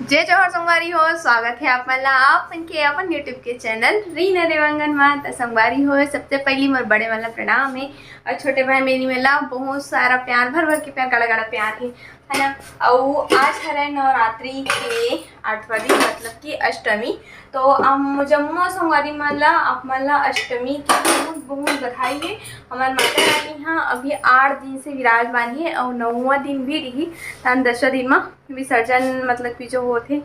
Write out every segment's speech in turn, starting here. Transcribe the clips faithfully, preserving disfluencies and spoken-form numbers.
जय जोहार संगवारी हो, स्वागत है आप मन ला आप मन के अपन YouTube के चैनल रीना देवांगन मा। त संगवारी हो, सबसे पहली मोर बड़े वाला प्रणाम है और छोटे भाई मेरी मन ला बहुत सारा प्यार, भर भर के प्यार, गाड़ा गाड़ा प्यार है, है ना। अउ आज हरे नवरात्रि के आठवां दिन, मतलब कि अष्टमी। तो हम जम्मो संगवारी मन ला, आप मन ला अष्टमी के बहुत बहुत बधाई है। हमार माता रानी हा अभी आठ दिन से विराजमान है और नौवां दिन भी रही, तन दसवां दिन मा विसर्जन, मतलब कि जो होथे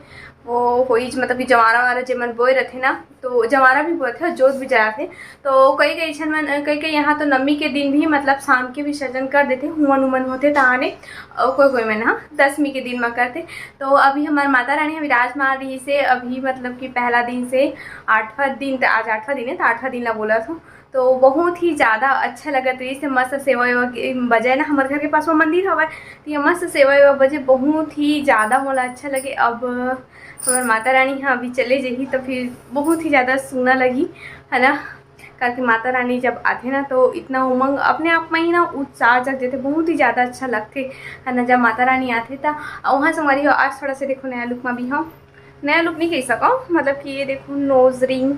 वो होई, मतलब कि जवारा वाला जेमन बोए रथे ना, तो जवारा भी बोए थे, जोत भी जलाथे। तो कई कई झन मन, कई कई यहाँ तो नवमी के दिन भी, मतलब शाम के विसर्जन कर देथे, हुमन उमन होथे तहाने, और कोई कोई मन हा दसमी के दिन म करथे। तो अभी हमार माता रानी हा विराजमान रही से अभी, मतलब कि पहला दिन से आठवां दिन त-, आज आठवां दिन है, तो आठवां दिन ला बोलत हूँ। तो बहुत ही ज़्यादा अच्छा लगत रहिस हे, मस्त सेवा वेवा के बजे ना, हमर घर के पास वो मंदिर हवय, तो ये मस्त सेवा वेवा बजे, बहुत ही ज़्यादा मोला अच्छा लगे। अब हमर माता रानी हा अभी चले जही, तो फिर बहुत ही ज़्यादा सुना लगी, है ना, काकि माता रानी जब आथे ना, तो इतना उमंग अपने आप में ही ना, उत्साह जग जेथे, बहुत ही ज़्यादा अच्छा लगथे, है ना, जब माता रानी आथे। त वहाँ संगवारी हो, आज थोड़ा से देखो नया लुक में भी हूँ, नया लुक नहीं कह सको, मतलब कि ये देखो नोज रिंग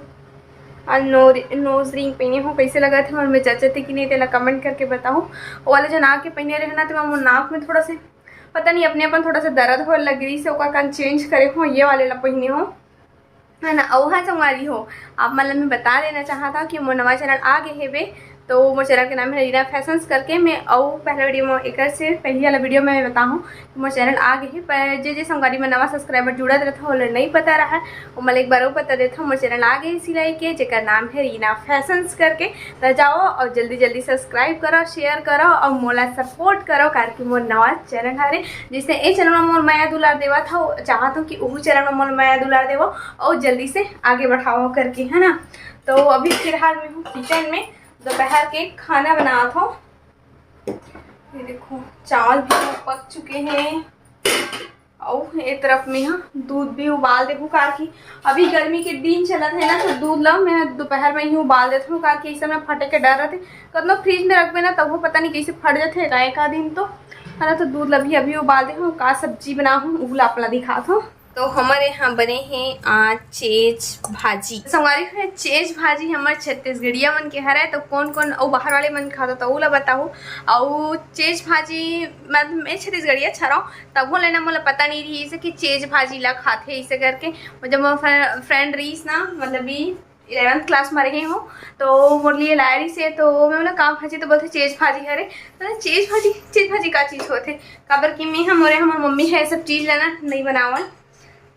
और नोज रिंग पहने हो, कैसे लगत हे और मैं जचत हे कि नहीं, तेला कमेंट करके बताओ। वो वाले जो नाक के पहने रहे ना, तो मैं वो नाक में थोड़ा से, पता नहीं, अपने अपन थोड़ा सा दर्द होए लग रही से, ओकर कान चेंज करे हो, ये वाले ला पहने हो, है ना। अउ हाँ संगवारी हो, आप मन ला मैं बता देना चाहत हूँ कि मोर नवा चैनल आ गए हेबे, तो मोर चैनल के नाम है रीना फैशंस करके। मैं अउ पहला वीडियो में, एकर से पहली वाला वीडियो में बताहूँ कि मोर चैनल आ गए हे, पर जे जे संगवारी में नवा सब्सक्राइबर जुड़त रहता, ओला नहीं पता रहा, वो मैं एक बार अउ बता देता हूँ, मोर चैनल आ गए सिलाई के, जेकर नाम है रीना फैशंस करके। तो जाओ और जल्दी जल्दी सब्सक्राइब करो, शेयर करो और मोला सपोर्ट करो, काकि मोर नवा चैनल हरे, जिसने ए चैनल में मोर मया दुलार देवत हव, चाहत हूँ कि ओहू चैनल में मोर मया दुलार देवो और जल्दी से आगे बढ़ाओ करके, है ना। तो अभी फिलहाल मैं हूँ किचन में, दोपहर के खाना बनात हूँ। ये देखो, चावल भी पक चुके हैं। अउ ए तरफ में हा दूध भी उबाल देहूँ, काकि अभी गर्मी के दिन चलत है ना, तो दूध ला मैं दोपहर में ही उबाल देत हूँ, काकि इस समय फटे के डर रहते। कतनो फ्रिज में रखबे ना, तब वो पता नहीं कैसे फट जाते का एका दिन तो, है ना। तो दूध ला भी अभी उबाल देहूँ। का सब्जी बनाहूँ, उहू ला आप ला दिखात हूँ। तो हमर यहाँ बने हैं आज चेज भाजी। संगवारी हो, चेज भाजी हमर छत्तीसगढ़िया मन के हरे, तो कौन कौन अउ बाहर वाले मन खाता, तो ओला बताहू। अउ चेज भाजी, मतलब मैं छत्तीसगढ़िया छरव, तभो ले ना मोला पता नहीं रहिस कि चेज भाजी ला खाथे इसे करके। जब मोर फ्रे-, फ्रेंड रहिस ना, मतलब भी इलेवंथ क्लास में रहे हो, तो मोर लिए लाए रहिस हे, तो मैं बोला, "का भाजी?" तो बोलथे, "चेज भाजी हरे।" तो बोला, "चेज भाजी? चेज भाजी का चीज होथे?" काबर कि मैं, हमरे, हमर मम्मी है, ये सब चीज ला ना नहीं बनावन,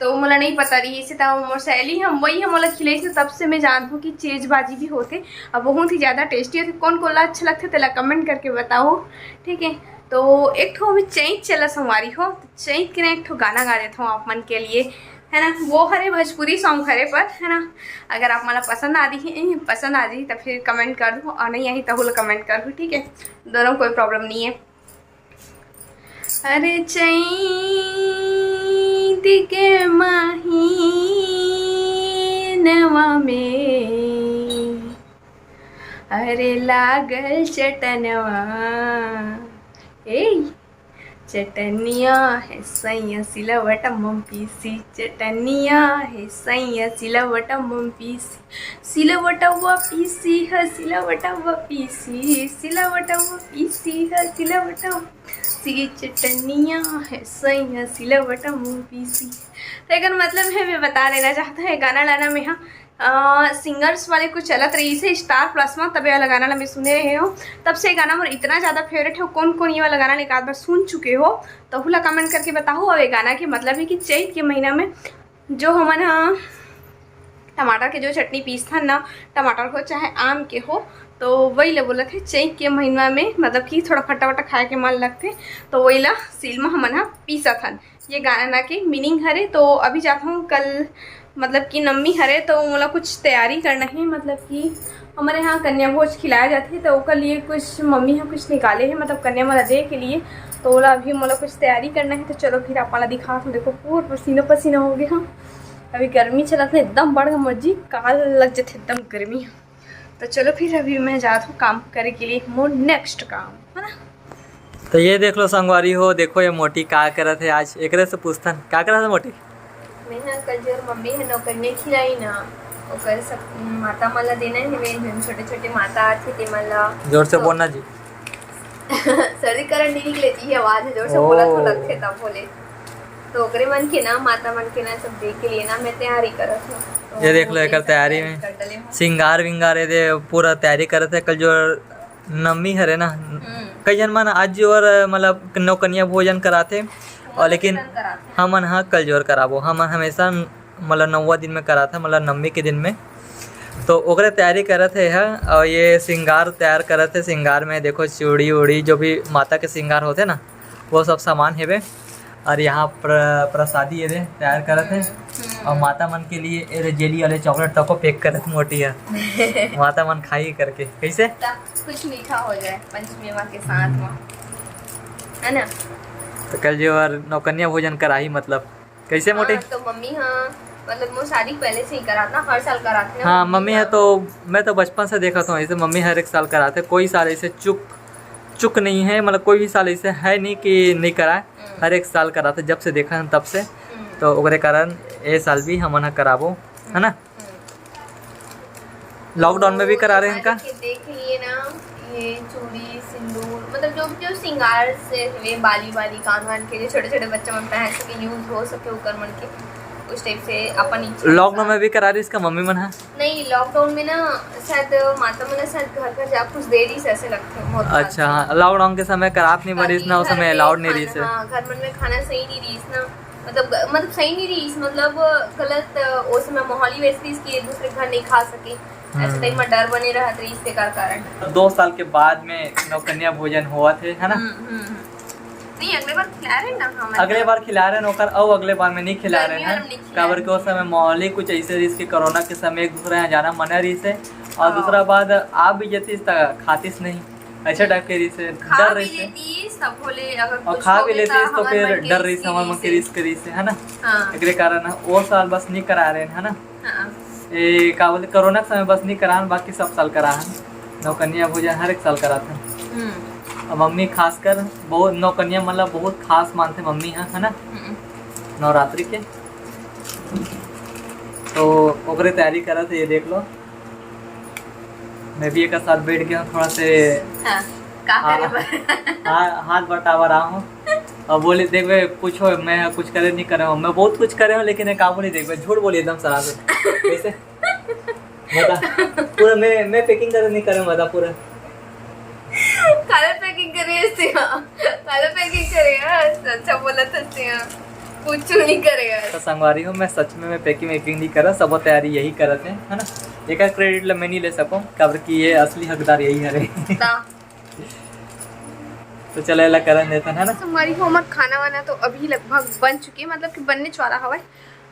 तो मोला नहीं पता रहिस हे, तो मोर सहेली हम वही हम मोला खिलाइस हे, तब से मैं जानत हूँ कि चेज भाजी भी होथे। अब बहुत ही ज़्यादा टेस्टी होथे। कौन कोला अच्छा लगथे, तेला कमेंट करके बताओ, ठीक है। तो एक ठो अभी चैत चला संगवारी हो, तो चैत के ना एक ठो गाना गा देत हूँ आप मन के लिए, है ना। वो हरे भोजपुरी सॉन्ग हरे, पर है ना, अगर आप मन ला पसंद आ दिही, पसंद आ दिही, तो फिर कमेंट कर दो, और नहीं आई, तहू ला कमेंट कर दो, ठीक है, दोनों कोई प्रॉब्लम नहीं है। अरे चैत के महीनवा में, अरे लागल चटनवा, ए चटनिया है सैया सिलवट मम पीसी, चटनिया है सैया सिलवट मम पीसी, सिलवटवा पीसी है, सिलवटवा पीसी, सिलवटवा पीसी है, सिलवटवा पीसी, चटनिया है सैया सिलवट मम पीसी। तो एकर मतलब है, मैं बता देना चाहता हूँ, ये गाना ला ना मैं हा अ, सिंगर्स वाले कुछ चलत रहिस हे स्टार प्लस में, तब ये वाला गाना ला मैं सुने रहे हो। तब से ये गाना मोर इतना ज़्यादा फेवरेट है। कौन कौन ये वाला गाना एक आध बार सुन चुके हो, तहू ला कमेंट करके बताओ। और ये गाना के मतलब है कि चैत के महीना में जो हमन ह टमाटर के जो चटनी पीसथन ना, टमाटर हो चाहे आम के हो, तो वही ला बोलत हे चैत के महीना में, मतलब कि थोड़ा खट्टा वट्टा खाए के मन लगथे, तो वही ला सील में हमन ह पीसत हन। ये गाना के मीनिंग हरे। तो अभी जात हूँ, कल मतलब कि नवमी हरे, तो मोला कुछ तैयारी करना है, मतलब कि हमारे यहाँ कन्या भोज खिलाया जाथे, तो ओकर लिए कुछ मम्मी ह कुछ निकाले है, मतलब कन्या मोला दे के लिए। तो ओला अभी मोला कुछ तैयारी करना है, तो चलो फिर आप ला दिखात हूँ। देखो, पूरा पसीना पसीना हो गया हूँ। अभी गर्मी चलत है, एकदम बढ़ मर्जी काल लग जाथे एकदम गर्मी। तो चलो फिर अभी मैं जात हूँ काम करे के लिए, मोर नेक्स्ट काम है ना। तो ये देख लो संगवारी हो, देखो ये मोटी का करत है आज, एकरे से पूछथन का करत है मोटी। मैं ह कल जोर मम्मी ह नौकन्या खिलाई ना, ओकर सब माता मन ला देना हे, वे जोन छोटे-छोटे माता आथे, ते मन ला। जोर से तो बोलना जी। सर्दी कारण नहीं निकले जी, आवाज है जोर से ओ। बोला तो लगथे तब बोले। तो ओकरे मन के ना, माता मन के ना, सब दे के लिए ना मैं तैयारी करत हूँ। तो ये देख लो, वो एकर सब तैयारी तैयारी में कर डले हूँ। सिंगार विंगार ये दे पूरा तैयारी करत हे। कल जोर नवमी हरे ना, हम्म। कई झन मन आज जोर मतलब नौकन्या भोजन कराथे, और लेकिन नौकन्या कराथे। हमन ह कल जोर कराबो। हमन हमेशा मतलब नौवा दिन में कराथे, मतलब नवमी के दिन में। तो ओकरे तैयारी करत हे ह, और ये सिंगार तैयार करत हे। सिंगार में देखो चूड़ी उड़ी, जो भी माता के सिंगार होथे ना, वो सब सामान हेबे। और यहाँ प्र-, प्रसादी ये दे तैयार करत हे। हम्म। और माता मन के लिए ये दे जेली वाले चॉकलेट तको पैक करत मोटी है। माता मन खाई करके। कैसे? ताकि कुछ मीठा हो जाए पंचमी माँ के साथ में, है ना? तो कल जोर नौकन्या भोजन कराही, मतलब कैसे मोटी? हाँ, तो मम्मी हाँ, मतलब मोर शादी के पहले से ही करात ना, हर साल करात ना हाँ, मम्मी मम्मी है हाँ। तो मैं तो बचपन से देखत हूँ, ऐसे मम्मी हर एक साल कराथे, कोई साल ऐसे चुक चुक नहीं है, मतलब कोई भी साल ऐसे है नहीं कि नहीं कराए, हम्म। हर एक साल कराथे, जब से देखा है तब से। हम्म। तो ओकरे कारण ए साल भी हमन ह कराबो, है ना? हम्म। लॉकडाउन में भी करा रहे हैं का? के देख लिए ना, ये चूड़ी, सिंदूर, मतलब जो, जो सिंगार से हुए, बाली वाली, कान वान के, जो छोटे-छोटे बच्चा मन पहन सके, यूज़ हो सके ओकर मन के, उस टाइप से अपन इच्छा लॉकडाउन अनुसार। में भी करा रही इसका मम्मी मन है? नहीं, लॉकडाउन में ना शायद माता मन शायद घर-घर जा कुछ दे रही से ऐसे लगते हैं, बहुत अच्छा, खास। हाँ, लॉकडाउन के समय करात नहीं बरिस ताकि ना, उस घर समय में अलाउड नहीं रही खाना, से। हाँ, घर मन में खाना सही नहीं रही ना, मतलब, मतलब सही नहीं रही, मतलब गलत, अ, उस समय माहौल ही वैसे रही कि एक दूसरे के घर नहीं खा सके। ऐसे हम्म। टाइम में डर बने रहत रही इसके कर कारण। दो साल के बाद में नौकन्या भोजन हुआ थे, है ना? हम्म, हम्म, हम्म। नहीं, अगले बार खिला रहे ना हम। अगले बार खिला रहे हैं ओकर, अउ अगले बार में नहीं खिला रहे हैं। गर्मी वाला में नहीं खिला काबर रहे। के उस समय माहौल ही कुछ ऐसे रही कि कोरोना के समय एक दूसरे यहाँ जाना मना रही से, और हाँ। दूसरा बात आप भी जतीस त खातीस नहीं। ऐसे टाइप के रही से, खा डर भी रही से। लेती, सब बोले, अगर और कुछ खा हो भी गया लेती, तो तो हमारे फिर मन के डर रही से, रिस्क हमारे मन के रिस्क रही से, है ना? हाँ। एकरे कारण वो साल बस नहीं करा रहे हैं, है ना? हाँ। ए, का बोलते, कोरोना के समय बस नहीं करान, बाकी सब साल करा हन। नौकन्या भोजन हर एक साल करात हन। हम्म। अब मम्मी खासकर बहुत, नौकन्या मतलब बहुत खास मानथे मम्मी ह, है ना? हम्म। नवरात्रि के। तो ओकरे तैयारी करत हे, ये देख लो। मैं भी एक साथ बैठ गया हूँ थोड़ा से। हाँ, का करे हाँ, बर? हाँ, हाथ बटावा रहा हूँ। अब बोले, "देख बे, पूछो, मैं कुछ करे नहीं करे हूँ, मैं बहुत कुछ करे हूँ, लेकिन ये काबू नहीं, देख बे, झूठ बोली एकदम सरासर।" कैसे? बता, पूरा मैं, मैं पैकिंग करे नहीं करे हूँ, बता पूरा। काला पैकिंग करे हस तेहा, काला पैकिंग करे हस, अच्छा बोलत हस तेहा, कुछ नहीं करे हस। तो संगवारी हो, मैं सच में, मैं पैकिंग वैकिंग नहीं करा, सब तैयारी यही करत हे, है ना? एकर क्रेडिट ला मैं नहीं ले सकूँ, काबर कि ये असली हकदार यही हरे। ता। तो चलो, एला करन देथन, है ना? संगवारी हो, हमर खाना वाना तो अभी लगभग बन चुके हे, मतलब कि बनने वाला हवय।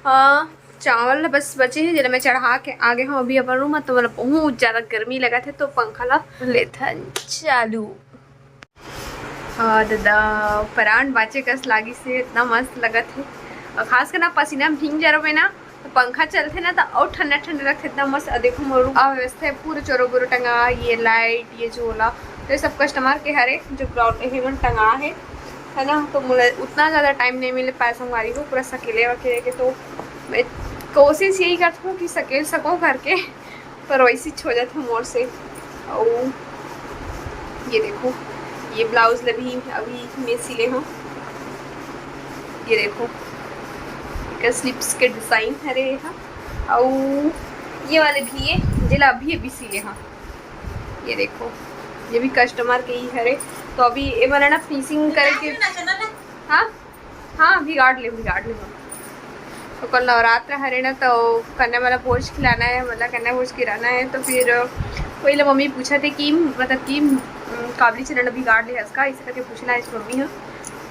हाँ, चावल बस बचे हे, जेला मैं चढ़ा के आ गे हूँ अभी अपन रूम में। तो मतलब बहुत ज्यादा गर्मी लगत हे, तो पंखा ला लेथन चालू। हाँ दादा, परान बाचे कस लागिस हे, इतना मस्त लगत हे। और खास करना पसीना भींग जा रहे ना, तो पंखा चलथे ना, तो और ठंडा ठंडा लगथे, इतना मस्त। और देखो, मोर रूम अव्यवस्था है, पूरे चोरो बोरो टंगा, ये लाइट, ये झोला, तो ये सब कस्टमर के हरे, जो ब्राउन हेमन टंगा है, है ना। तो मोला उतना ज़्यादा टाइम नहीं मिले पाए संगवारी हो, पूरा सकेले वकेले के। तो मैं कोशिश यही करती हूँ कि सकेल सको करके, पर वैसे हो जाता मोर से। और ये देखो, ये ब्लाउज ला भी अभी मैं सिले हूँ। ये देखो, एकर स्लीव्स के डिजाइन हरे हा। और ये वाले भी है, जेला अभी अभी सिले हा। ये देखो, ये भी कस्टमर के ही हरे। तो अभी ये वाला ना फिनिशिंग करके, हाँ, हाँ, बिगाड़ ले, बिगाड़ ले। तो कल नवरात्र हरे ना, तो कन्या वाला भोज खिलाना है, मतलब कन्या भोज खिलाना है। तो फिर वही ला मम्मी पूछा थे कि मतलब कि, उम, काबली चना बिगाड़ ले हस का, इसे करके पूछना है इस मम्मी हो।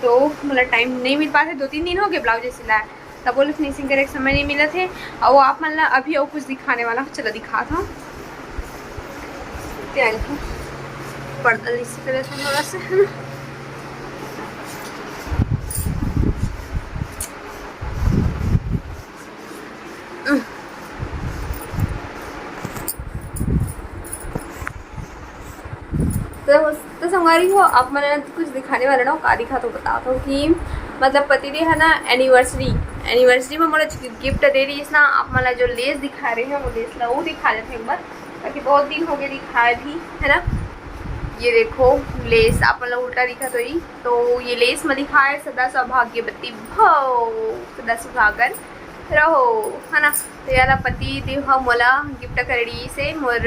तो मतलब टाइम नहीं मिल पाते, दो तीन दिन हो गए ब्लाउज सिलाए, तब बोले फिनिशिंग करे के समय नहीं मिलत हे। और वो आप मन ला अभी और कुछ दिखाने वाला हूँ, चलो दिखात हूँ। क्या है? पर्दा इसी तरह से थोड़ा सा, है ना? तो, तो संगवारी हो, आप मन ला कुछ दिखाने वाला ना, का दिखा तो बता दो कि मतलब पतिदेव है ना, एनिवर्सरी एनिवर्सरी में मोला गिफ्ट दे रहिस ना, आप मन ला जो लेस दिखा रहे हैं, वो लेस ला वो दिखा देते हैं एक बार, ताकि बहुत दिन हो गए दिखाए भी, है ना। ये देखो लेस, आप मन ला उल्टा दिखा तो ही, तो ये लेस में लिखा है सदा सौभाग्यवती भव, सदा सुहागन रहो, है ना। तो ये ला पति देव ह मोला गिफ्ट करे रहिस हे, मोर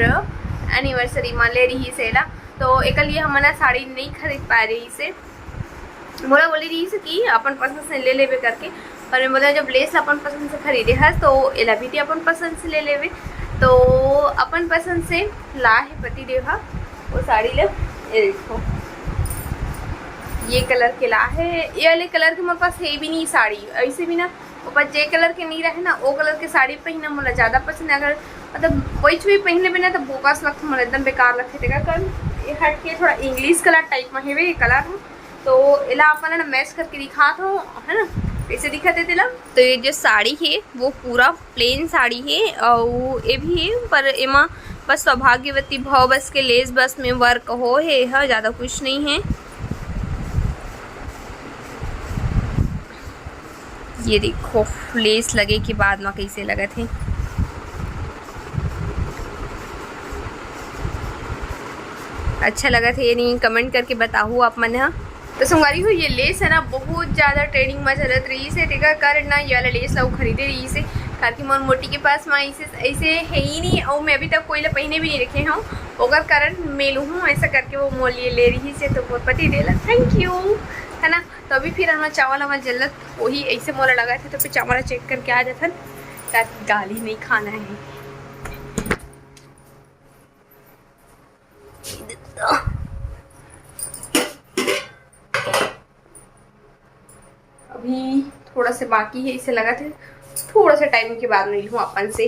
एनिवर्सरी में ले रहिस हे ला। तो एकर लिए हमन ह साड़ी नहीं खरीद पाए रहिस हे। मोला बोले रहिस हे कि अपन पसंद से ले लेबे करके, पर मैं बोले जब लेस ला अपन पसंद से खरीदे हस तो एला भी ते अपन पसंद से ले लेबे। तो अपन पसंद से ला हे पति देव ह वो साड़ी ले। ये देखो, ये कलर के ला हे। ये वाले कलर के मोर पास हे भी नहीं साड़ी, ऐसे भी ना, वो बस जे कलर के नहीं रहे ना, वो कलर के साड़ी पहनना मोला ज़्यादा पसंद है। अगर मतलब कोई भी पहन लेबे ना, तो बोकस लगथे मोला, एकदम बेकार लगथे। तेकर कारण ये हट के थोड़ा इंग्लिश कलर टाइप में हेवे ये कलर ह, तो एला अपन ना मैच करके दिखात हो, है ना, कैसे दिखत हे तेला। तो ये जो साड़ी हे वो पूरा प्लेन साड़ी हे, अउ ये भी हे, पर एमा बस सौभाग्यवती भव बस के लेस बस में वर्क हो हे, ह ज़्यादा कुछ नहीं हे। ये देखो लेस लगे के बाद में कैसे लगत हे, अच्छा लगत हे या नहीं, कमेंट करके बताहू आप मन ह। तो संगवारी हो, ये लेस है ना, बहुत ज़्यादा ट्रेंडिंग में चलत रहिस हे, तेकर कारण ना ये वाला लेस ला वो खरीदे रहिस हे, काकि मोर मोटी के पास में ऐसे, ऐसे हे ही नहीं, अउ मैं अभी तक कोई ला पहने भी नहीं रखे हूँ, ओकर कारण मैं लूहूँ ऐसा करके वो मोर लिए ले रहिस हे। तो मोर पति देव ला थैंक यू, है ना। तो अभी फिर हमर चावल हमर जलत वही ऐसे मोला लगत हे, तो फिर चावल चेक करके आ जाथन, ताकि गाली नहीं खाना है। अभी थोड़ा से बाकी हे, इसे लगत हे थोड़ा सा टाइम के बाद मिलहूँ अपन से।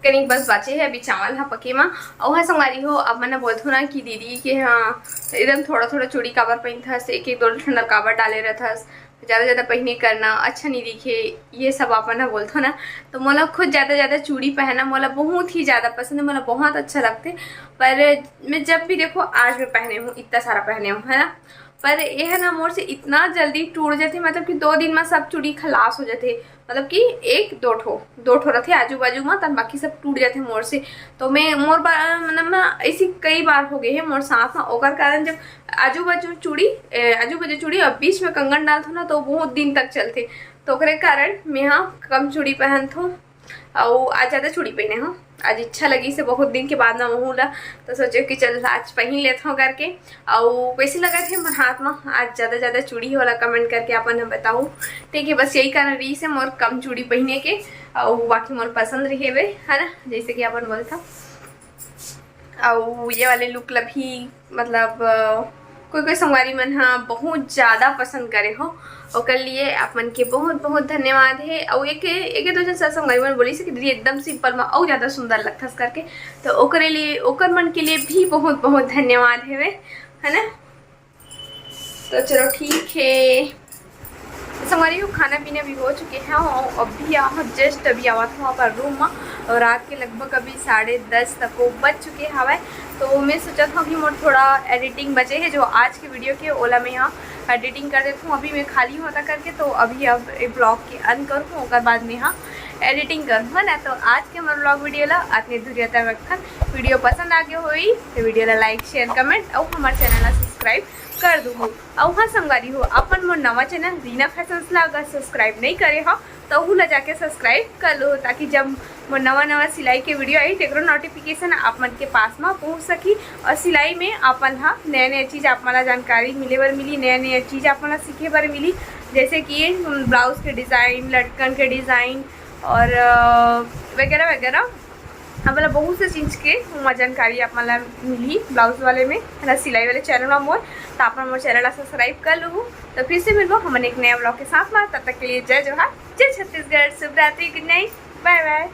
कनिक बस बाचे हे अभी चावल ह पके मा। अउ हाँ संगवारी हो, आप मन ह बोलथो ना कि दीदी के हाँ एकदम थोड़ा थोड़ा चूड़ी काबर पहिनथस, एक एक दो ठन काबर डाले रहथस, ज़्यादा ज़्यादा पहिने करना अच्छा नहीं दिखे, ये सब आप मन ह बोलथो ना। तो मोला खुद ज़्यादा ज़्यादा चूड़ी पहनना मोला बहुत ही ज़्यादा पसंद है, मोला बहुत अच्छा लगथे। पर मैं जब भी देखो, आज मैं पहने हूँ, इतना सारा पहने हूँ, है ना, पर ये है ना मोर से इतना जल्दी टूट जाथे, मतलब कि दो दिन में सब चूड़ी खलास हो जाथे, मतलब कि एक दो ठो, दो ठो रथे आजू बाजू में, तब बाकी सब टूट जाथे मोर से। तो मैं मोर बा-, मतलब ना ऐसी कई बार हो गए है मोर साथ में, ओकर कारण जब आजू बाजू चूड़ी, ए, आजू बाजू चूड़ी और बीच में कंगन डालथो ना, तो बहुत दिन तक चलथे। तो ओकरे कारण मैं हा कम चूड़ी पहनथो। अउ आज ज़्यादा चूड़ी पहने हूँ, आज इच्छा लगिस हे बहुत दिन के बाद ना महू ला, तो सोचे कि चल आज पहन लेथो करके। अउ कैसे लगत हे मोर हाथ में आज ज़्यादा ज़्यादा चूड़ी वाला, कमेंट करके अपन ह बताहू। ठीक है, बस यही कारण रहिस हे मोर कम चूड़ी पहने के, अउ बाकी मोर पसंद रहे वे, है ना, जैसे कि अपन बोलथो। अउ ये वाले लुक ला भी मतलब अ, कोई कोई संगवारी मन ह बहुत ज़्यादा पसंद करे हो, ओकर लिए आप मन के बहुत बहुत धन्यवाद हे। अउ एक एक दो जन संगवारी मन बोलिस कि दीदी एकदम सिंपल में अउ ज़्यादा सुंदर लगथस करके, तो ओकरे लिए, ओकर मन के लिए भी बहुत बहुत धन्यवाद हेवे, है ना। तो चलो ठीक है। संगवारी हो, खाना पीना भी हो चुके हैं और अभी यहाँ जस्ट अभी आवत हूँ अपन रूम में, और रात के लगभग अभी साढ़े दस तक वो बज चुके हवय। तो मैं सोचत हूँ कि मोर थोड़ा एडिटिंग बचे है जो आज के वीडियो के, ओला मैं यहाँ एडिटिंग कर देता हूँ। अभी मैं खाली होता करके, तो अभी अब ब्लॉग के अंत करूँ, ओकर बाद मैं यहाँ एडिटिंग करूँ, है ना। तो आज के हमारे ब्लॉग वीडियो ला अतने दूरिया तक रखन। वीडियो पसंद आ गया होई तो वीडियो ला लाइक, शेयर, कमेंट और हमारे चैनल ला सब्सक्राइब कर दूँ। अउ हाँ संगवारी हो, अपन मोर नवा चैनल रीना फैशंस ला अगर सब्सक्राइब नहीं करे हो, तो ओहू ला जाके सब्सक्राइब कर लो, ताकि जब मोर नवा नवा सिलाई के वीडियो आई, तेकरो नोटिफिकेशन आप मन के पास में पहुँच सकी। और सिलाई में अपन हा नया नया चीज़ आप मन ला जानकारी मिले बर मिली, नया नया चीज़ आप मन ला सीखे बर मिली, जैसे कि ब्लाउज के डिज़ाइन, लटकन के डिज़ाइन और अ, वगैरह वगैरह। हमन ला बहुत से चीज़ के ओमा जानकारी आप मन ला मिलही ब्लाउज वाले में, है ना, सिलाई वाले चैनल में मोर, तो आप मन मोर चैनल ला सब्सक्राइब कर लूहू। तो फिर से मिलबो हमन एक नया ब्लॉग के साथ में, तब तक के लिए जय जोहार, जय छत्तीसगढ़, शुभ रात्रि, गुड नाइट, बाय बाय।